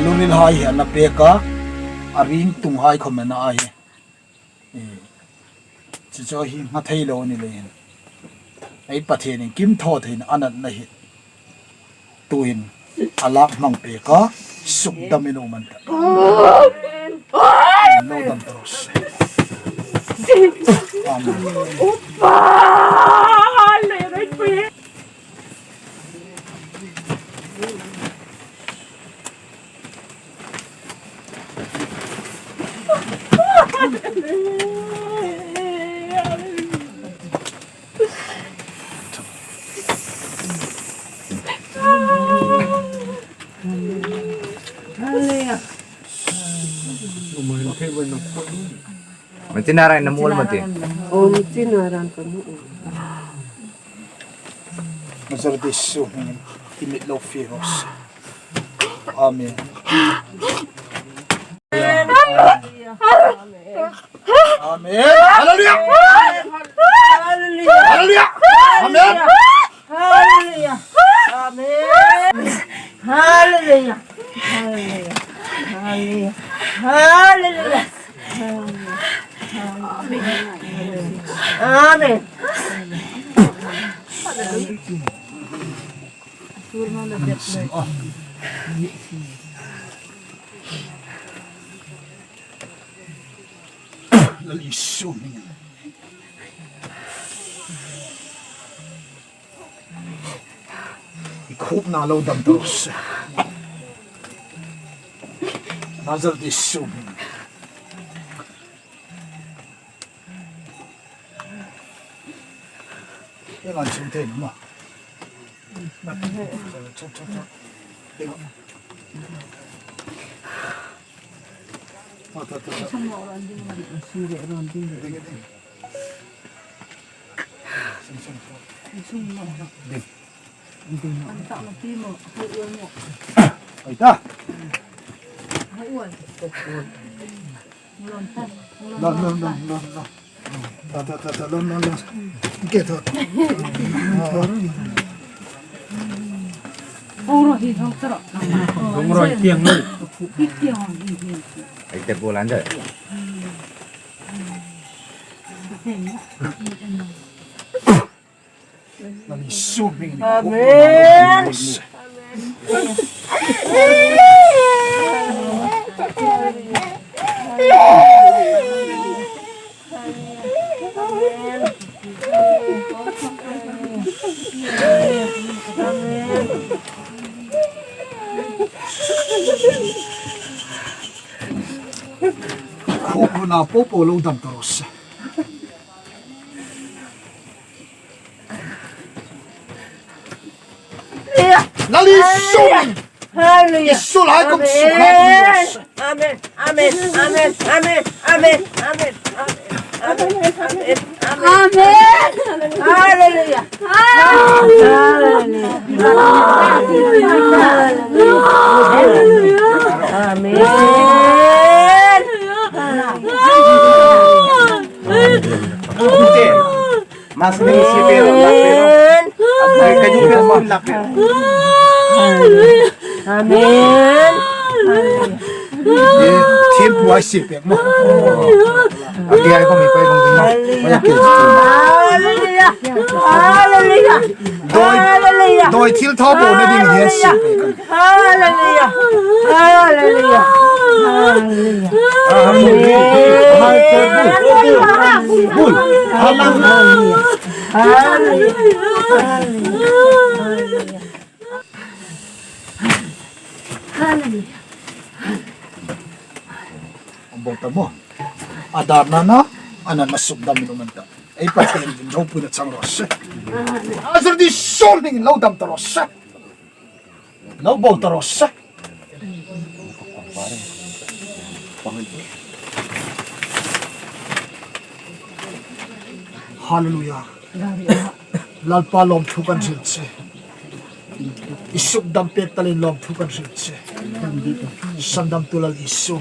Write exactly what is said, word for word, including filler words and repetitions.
Lungril hai hi a na pek a, a ring tung hai khom a na a hi. E, chu chu hi hma thei lo ni le hin. Ei Pathien in kim thaw thei na a natna hi. Tuin a lak hmang pek a, sukdamin um an ta. Amen. Lo dam ta ro se. Amen. Matina rai na mol mati. Om tina ran kan. Nazareth Isu hmingin i mit lo fie raw se. Amen. Amen. Hallelujah. Hallelujah. Amen. Hallelujah. Amen. Hallelujah. Hallelujah. Hallelujah. Hallelujah. Amen. Lal Isu hmingin. I khupna lo dam ta ro se. Nazareth Isu hmingin. Eng an sum thei naw maw? Oi ta. Lon, lon, lon, lon, lon. Ta, ta, ta, ta, lon, lon, lon. Ke ta. Oro hi thong tara. Thong ro tiang lo. Tiang hi hi. Ai te bolan da. Amen. Khupna po po lo dam ta ro se. Lal Isu. Hallelujah. Isu lai kum sukha. Amen. Amen. Amen. Hallelujah. Hallelujah. Amen. Mas ni si pero, mas pero. Amen. Amen. Amen. Ye, thil puai si pek maw. A dia ko mi pai ko ma. Hallelujah. Hallelujah. Doi, doi thil thaw bo na ding hi si pek. Hallelujah. Hallelujah. Hallelujah. Hallelujah. Hallelujah. Hallelujah. Hallelujah. Bawk ta maw. A dar nana, a natna sukdamin um an ta. Ei Pathien in ropuina chang raw se. Nazareth Isu hmingin lo dam ta raw se. Lo bo ta raw se. Hallelujah. Lalpa lawmthu kan hril che. I sukdam pek talin lawmthu kan hril che. Sandamtu Lal Isu.